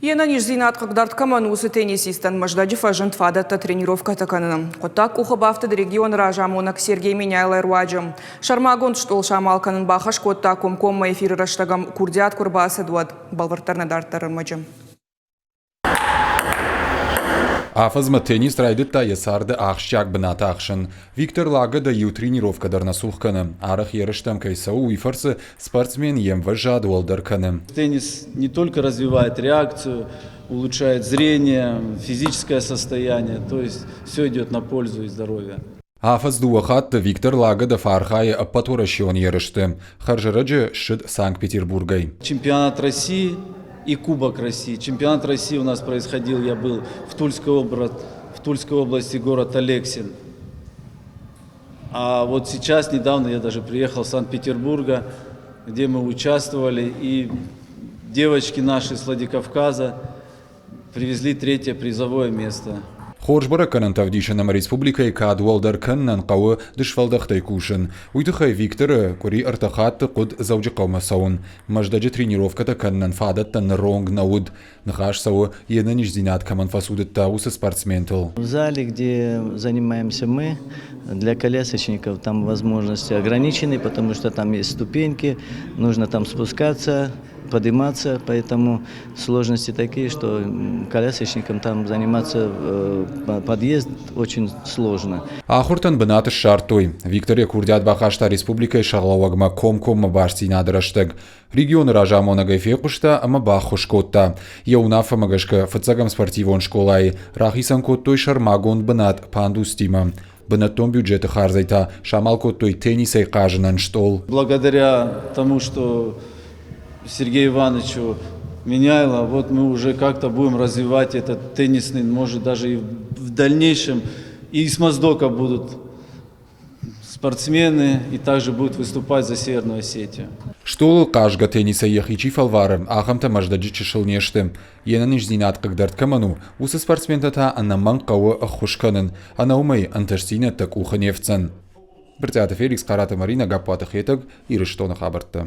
Йе нӕниздзинад хъыгдард кӕмӕн, уыцы теннисисттӕн Мӕздӕджы фӕзынд фадӕттӕ тренировкӕтӕ кӕнынӕн. Хъуыддаг къухы бафтыд регионы разамонӕг Сергей Меняйлойы руаджы. Сӕрмагонд стъол самал кӕнын бахӕс кодта комкоммӕ эфиры рӕстӕгӕм курдиат куы рбацыд, уӕд. Бӕлвырддӕр нӕ дарддӕр ӕрмӕджы. Афӕдзмӕ теннис райдыдта йӕ царды ахсджиаг бынат ахсын. Виктор Лагода иу тренировкӕ дӕр нӕ цух кӕны. Арӕх ерыстӕм кӕй цӕуы, уый фӕрцы спортсмен йе мвӕзад уӕлдӕр кӕны. Теннис не только развивает реакцию, улучшает зрение, физическое состояние, то есть все идет на пользу и здоровье. Афӕдз дыууӕ хатты Виктор Лагодов архайы ӕппӕтуӕрӕсеон ерысты. Хӕрзӕрӕджы ссыд Санкт-Петербургӕй. Чемпионат России и Кубок России. Чемпионат России у нас происходил, я был в Тульской, области, в Тульской области, город Алексин. А вот сейчас, недавно я даже приехал в Санкт-Петербурга, где мы участвовали, и девочки наши с Владикавказа привезли третье призовое место. Хорз бӕрӕггӕнӕнтӕ ӕвдисын ӕмӕ республикӕйы кад уӕлдӕр кӕнынӕн хъӕуы дысфӕлдӕхтӕй кусын. Уый тыххӕй Викторы къуыри ӕртӕ хатты хъуыд Дзӕуджыхъӕумӕ цӕуын. Мӕздӕджы тренировкӕтӕ кӕнынӕн фадӕттӕ ныронг нӕ уыд. Ныхас цӕуы, йе нӕниздзинад кӕмӕн фӕцудыдта, уыцы спортсментыл. В зале, где занимаемся мы, для колясочников там возможности ограничены, потому что там есть ступеньки, нужно там спускаться, подниматься, поэтому сложности такие, что колясочникам там заниматься подъезд очень сложно. Ахуыртӕн бынат ссардтой. Виктор йӕ курдиат бахаста республикӕйы сӕргълӕууӕгмӕ комкоммӕ бастдзинады рӕстӕг. Регионы разамонӕгӕй фехъуыста ӕмӕ баххуыс кодта. Йӕ уынаффӕмӕ гӕсгӕ фыццӕгӕм спортивон скъолайы рахицӕн кодтой сӕрмагонд бынат пандустимӕ. Бынӕттон бюджеты хардзӕй та самал кодтой теннисӕй хъазынӕн стъол. Благодаря тому, что Сергею Ивановичу Меняйло, вот мы уже как-то будем развивать этот теннисный, может даже и в дальнейшем и из Моздока будут спортсмены и также будут выступать за Северную Осетию. Стъолыл хъазгӕ теннисӕй йӕхи чи фӕлвары, ахӕмтӕ Мӕздӕджы чысыл не сты. Йе нӕниздзинад хъыгдӕрд кӕмӕн у, уыцы спортсментӕ та ӕнӕмӕнг хъӕуы ӕххуыс кӕнын, ӕнӕ уымӕй ӕнтыстдзинӕдтӕ къухы не фтдзӕн. Брытъиаты Феликс, Хъараты Маринӕ, Гаппуаты Хетӕг, Ирыстоны хабӕрттӕ.